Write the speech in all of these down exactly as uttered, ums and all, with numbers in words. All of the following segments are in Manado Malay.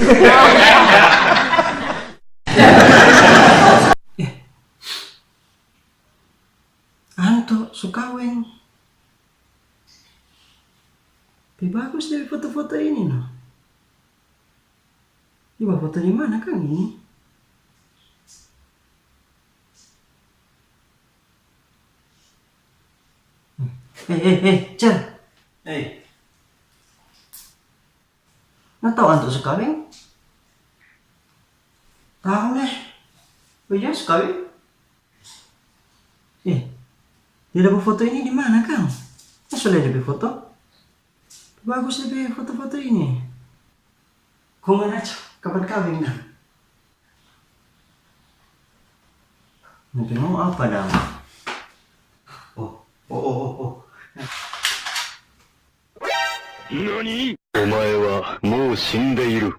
Eh, Anto su kaweng. Pe bagus dari foto-foto ini, no. Iba foto di mana kang ini? Eh, eh, eh, Cel. Eh. Nah, tau Anto su kaweng? Tau leh. Oh iya, su kaweng? Eh, dia dapa foto ini di mana kang? Nah, su lia dia pe foto? Bagus dia pe foto-foto ini. Kong ngana, Cok, kapan kaweng dang? Nanti mau apa dang? Oh, oh, oh, oh, oh. Nani? Omae wa mou shindeiru.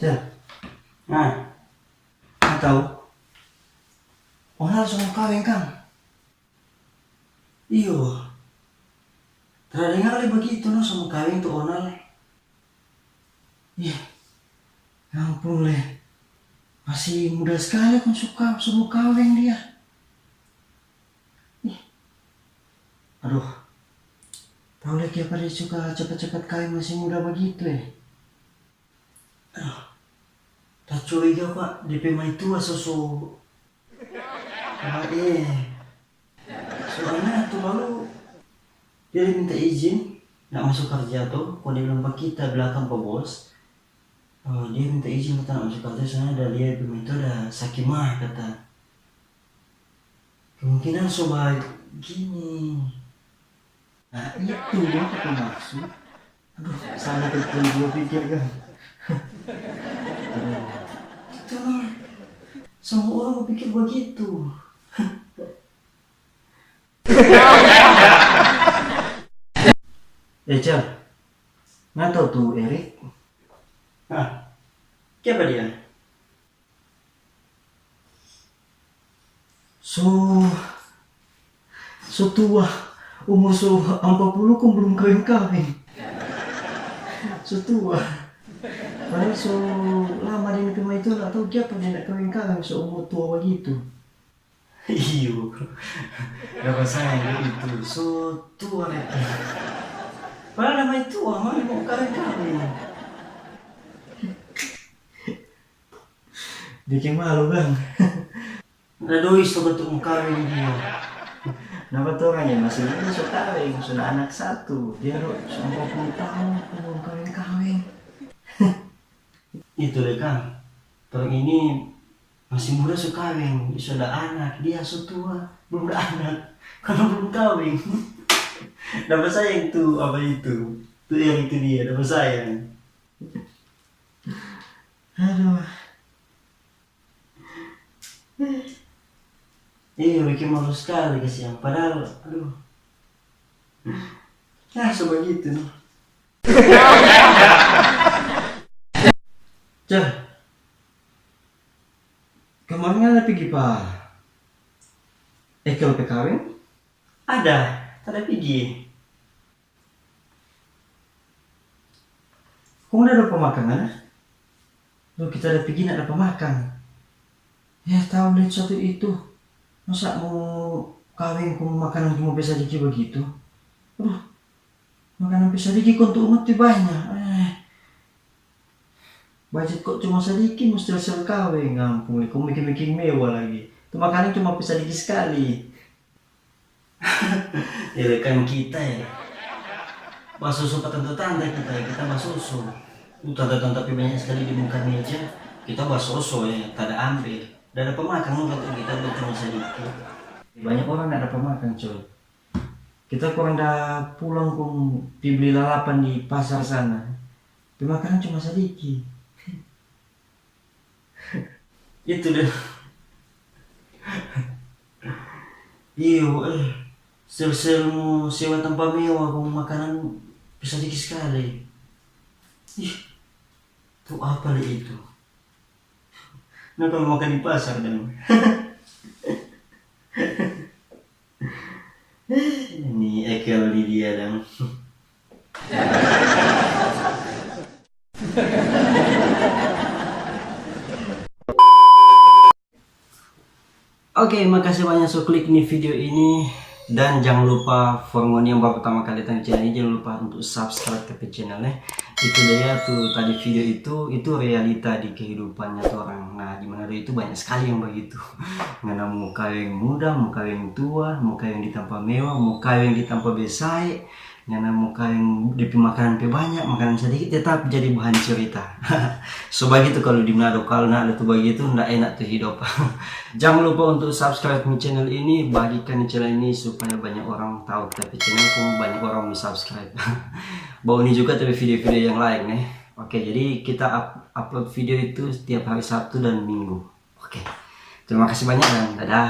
Cel. Nah, atau Onal so mo kaweng kang? Iyo. Tra dengar lei bagitu no so mo kaweng tu Onal. Ih, ampung lei. Masih muda skali kong so ka-, so mo kaweng dia. Ih. Aduh. Tau lei kiapa dia suka cepat-cepat kaweng masih muda bagitu e. Aduh. Tacuriga kwa, depe maitua so, so. Ah, eh. Soalnya tu lalu dia da minta izin nak masuk karja to, kong dia bilang pa kita belakang pa bos, eh, dia minta izin kata nak masuk karja, soalnya da lia depe maitua da saki mah kata. Kemungkinan so bagini. Nah, itu yang kita maksud. Aduh, salah betul gua pikir kan. Aduh. Itu lah. Semua orang berpikir begitu. Eh, Cel. Nggak tahu tuh, Erik. Ah, siapa dia? So, so tua, umur so ampa puluh kong blum kaweng-kaweng. So tua. Padahal so lama deng dia pe maitua, nda tau kiapa dia nda kaweng-kaweng, so umur tua bagitu. Iyo. Dapa sayang deng itu, so tua lagi. Padahal da maitua, mana mo kaweng-kaweng. Biking malu, Bang. Ada doi so katu mo kaweng dia. Napa torang yang masih muda so kaweng, so ada anak satu. Dia do so ampa puluh tahun belum kaweng-kaweng. Itu deh, Kang. Torang ini masih muda so kaweng, so ada anak, dia so tua, belum ada anak. Karena belum kaweng. Dapa sayang tu, apa itu? Tu yang itu dia, dapa sayang. Aduh. Iya, bikin malu skali kasiang. Padahal, aduh. Nah, so bagitu, no. Cah, kemarin ada pigi pa Ekel pe kaweng? Ada, ada pigi. Kong da dapa makang, ngana? Duh, kita da pigi, nda dapa makang. Ya, tau lei satu itu. Masa mo kaweng kong makanan cuma pe sadiki bagitu? Aduh, makanan pe sadiki kong tu umat pi banya. Eh. Bajet kok cuma sadiki, musti sel kaweng, ampung lei, kong biking-biking mewah lagi. Tu makanan cuma pe sadiki skali. Ya, kan kita ya. Basoso pa tanta-tanta kita, kita basoso. Uh, tanta-tanta pe banya skali di muka meja, kita basoso ya, tada ambe. Da dapa makang no katu kita, da cuma sadiki. Banya orang nda dapa makang, coy. Kita kurang da pulang kong pi bli lalapan di pasar sana. Pe makanan cuma sadiki. Itu deh. Iyo, eh. Sel-sel mo sewa tampa mewah kong makanan pe sadiki skali. Ih, tu apa lei itu? Napa makan di pasar dang? Ni ekel ni dia dang. Oke, makasih banyak so klik ni video ini. Dan jangan lupa, for ngoni yang baru pertama kali datang di channel ini, jangan lupa untuk subscribe ke channel, eh. Itu dia tuh tadi video itu, itu realita di kehidupannya tuh orang. Nah, di Manado itu banyak sekali yang begitu. Ngana mo kaweng muda, mo kaweng tua, mo kaweng di tampa mewah, mo kaweng di tampa besae, ngana mo kaweng depe makanan pe banya, makanan sadiki, tetap jadi bahan cerita. So bagitu kalu di Manado, kalu nda ada tu bagitu, nda enak tu hidop. Jangan lupa untuk subscribe mi channel ini, bagikan channel ini supaya banyak orang tahu kita pe channel, kong banyak orang mo subscribe. Bauni juga tapi video-video yang lain, eh. Oke, jadi kita up-, upload video itu setiap hari Sabtu dan Minggu. Oke, terima kasih banyak dan dadah.